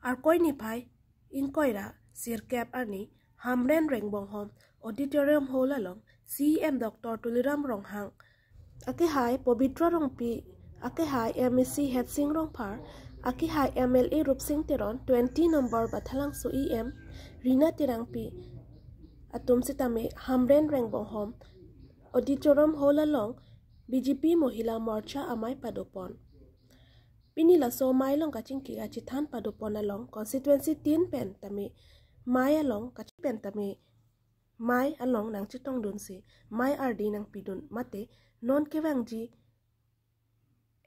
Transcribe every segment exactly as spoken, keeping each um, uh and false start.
Arkoi niphai ingkoi ra sirkep arni Hamren Rengbonghom Auditorium Hall along C E M Doctor Tuliram Ronghang, akehai Pobitro Rongpi, akehai M A C Hetsing Rongphar, akehai M L A Rupsing Teron, twenty number Bathalangso E M Rina Terangpi atum sitame Hamren Rengbonghom Auditorium Hall along B J P Mohila Morcha amei padopon. Pini laso amei along kachingki kachethan padopon along constituency tin pen tame amei along kachingki pen tame amei along nangchetongdunsi amei ardi nangpidun mate non kevangji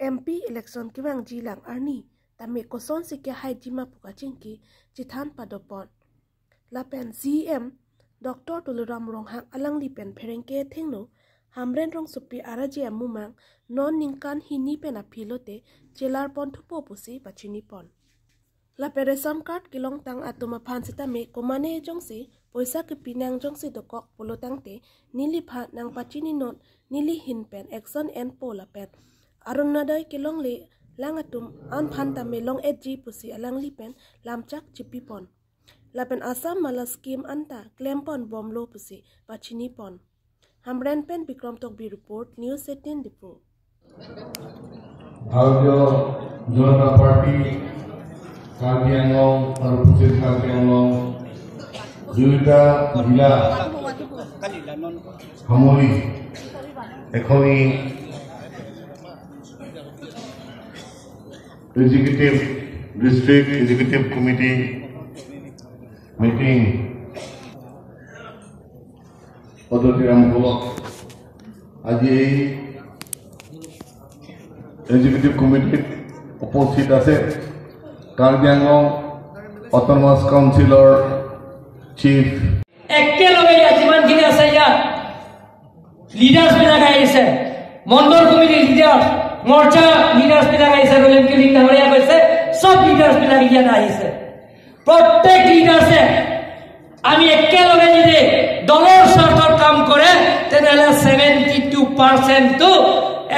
M P election kevangji lang arni tame kosonsi kehaiji ma pu kachingki chethan padopon. Lapen C E M Doctor Tuliram Ronghang alangli pen pherangke thengno Hamren Rongsopi araje amumang non ningkan hini pen aphi lote chelarpon thupo pusi pachinipon. Lapen ration card kelongtang atum aphan sitame komane jongsi poisa kepinang jongsi dokok pulo tangte neliphan nangpachininon, neli ahin pen action enpo lapen Orunodoi kelongle lang atum aphan tame long-etji pusi alangli pen lamchak chipipon. Lapen Assam mala scheme anta klempon bomlo pusi pachinipon. Hamren pen Bikram Tokbi report, News eighteen Diphu. ভাৰতীয় জনতা পাৰ্টি কাৰ্বি আংলং আৰু পশ্চিম কাৰ্বি আংলং দুয়োটা জিলা সামৰি এখনি executive, district executive committee meeting auditorium হলত আজি এই এক্সিকিউটিভ কমিটিত উপস্থিত আছে কাৰ্বি আংলং অট'নমাছ কাউন্সিলৰ চিফ। একেলগে ইয়াত যিমানখিনি আছে ইয়াত লিডাৰ্ছ বিলাক আহিছে, মণ্ডল কমিটিৰ লিডাৰ্ছ, মৰ্চা লিডাৰ্ছ বিলাক আহিছে, ৰুলিং কিলিং ডাঙৰীয়া কৈছে, চব লিডাৰ্ছ বিলাক ইয়াত আহিছে। প্ৰত্যেক লিডাৰ্ছে আমি একেলগে যদি দলৰ স্বাৰ্থত কাম কৰে, তেনেহ'লে ছেভেণ্টি টু পাৰ্চেণ্টটো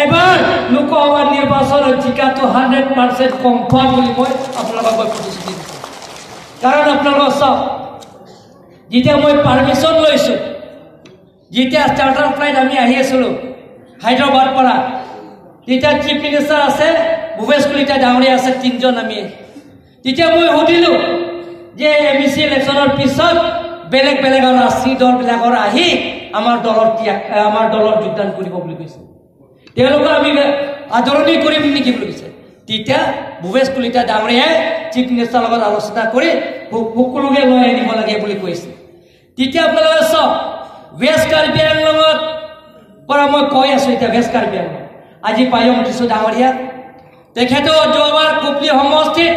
এবাৰ লোকসভা নিৰ্বাচনত জিকাটো হাণ্ড্ৰেড পাৰ্চেণ্ট কনফাৰ্ম বুলি মই আপোনালোকক মই প্ৰতিশ্ৰুতি দিছোঁ। কাৰণ আপোনালোকক চাওক, যেতিয়া মই পাৰ্মিশ্যন লৈছোঁ, যেতিয়া চাৰ্টাৰ ফ্লাইট আমি আহি আছিলোঁ হায়দৰাবাদ পৰা, তেতিয়া চিফ মিনিষ্টাৰ আছে, ভূপেশ কলিতা ডাঙৰীয়া আছে, তিনিজন আমি। তেতিয়া মই সুধিলোঁ যে এম ই চি ইলেকশ্যনৰ পিছত বেলেগ বেলেগ আৰু ৰাজনীতি দলবিলাকৰ আহি আমাৰ দলৰ ত্যাগ, আমাৰ দলত যোগদান কৰিব বুলি কৈছে। তেওঁলোকক আমি আদৰণি কৰিম নেকি বুলি কৈছে। তেতিয়া ভূপেশ কলিতা ডাঙৰীয়াই চিফ মিনিষ্টাৰৰ লগত আলোচনা কৰি সক-, সকলোকে লৈ আনিব লাগে বুলি কৈছে। তেতিয়া আপোনালোকে চাওক, ৱেষ্ট কাৰ্বি আংলঙত পৰা মই কৈ আছোঁ, এতিয়া ৱেষ্ট কাৰ্বি আংলং আজি পায়ং টিছু ডাঙৰীয়া, তেখেতেও যোৱাবাৰ কুপলি সমষ্টিত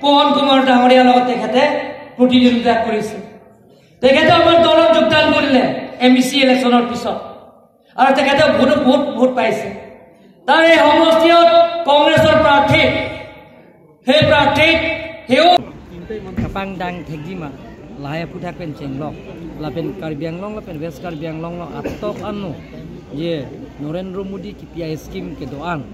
পৱন কুমাৰ ডাঙৰীয়াৰ লগত তেখেতে প্ৰতিদ্বন্দ্বিতা কৰিছে। তেখেতে আমাৰ দলত যোগদান কৰিলে এম ই চি ইলেকশ্যনৰ পিছত, আৰু তেখেতে বহুত, বহুত ভোট পাইছে। তাৰ এই সমষ্টিত কংগ্ৰেছৰ প্ৰাৰ্থী, সেই প্ৰাৰ্থীত সেও kapangdang thekjima lahai aphuthak pen chenglok, lapen Karbi Anglong lapen West Karbi Anglong along atok ano je Narendra Modi kipi a-scheme kedo-an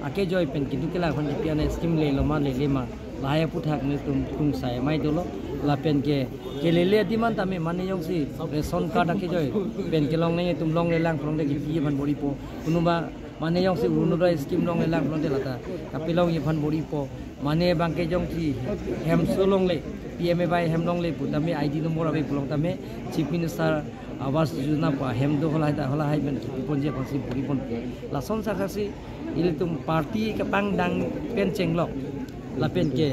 akejoi pen keduk kelak aphan kipi an a-scheme lelo ma lele ma, lahai aphuthak nelitum kungsai amei dolo. Lapen ke kelele adim an tame mane jongsi ration card akejoi pen kelong nangji atum longlelang phrangde kipi aphan bor-ipo. Konoba mane jongsi Orunodoi scheme longlelang phrangde lata kapelongji aphan bor-ipo. Mane bangke jongsi hem so longle, P M A Y hem longle pu tame I D number ave pulo tame Chief Minister Awas Yojana pu ahem do, halahai ta halahai pen kipiponji aphansi bor-iponpo. Lason sakhasi ilitum party kapangdang pen chenglok, lapen ke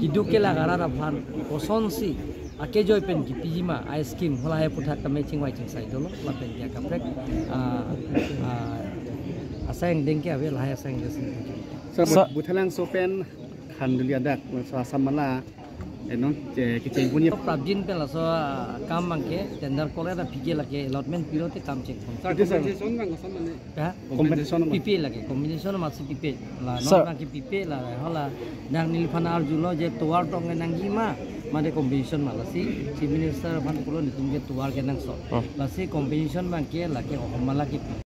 keduk kelak arat aphan kosonsi akejoi pen kipijima a-scheme halahai aphuthak tame chingvai chingsai dolo, lapen ke kaprek, ah, ah, asai angdeng ke ave, lahai asai angdeng si. Sir, Sir. Bathalangso pen khanduli adak, so Assam mala, eh, non, eh, kecheng punya. Prabjin pen laso, ah, kam bangke tender kole ra P K lake allotment pilo te kam chengpon. Sir, Iti, sir. Compensation bang, Assam mane. Ha? Compensation bang. P P lake, compensation masi P P la, non Sir. Bangke P P la, hala, nang neliphan arjulo je tovar tong nangji ma, mane compensation ma lasi, Chief Minister aphan pulo nelitum ke tovar kenangsot. Hmm. Lasi compensation bangke lake ohom mala ke.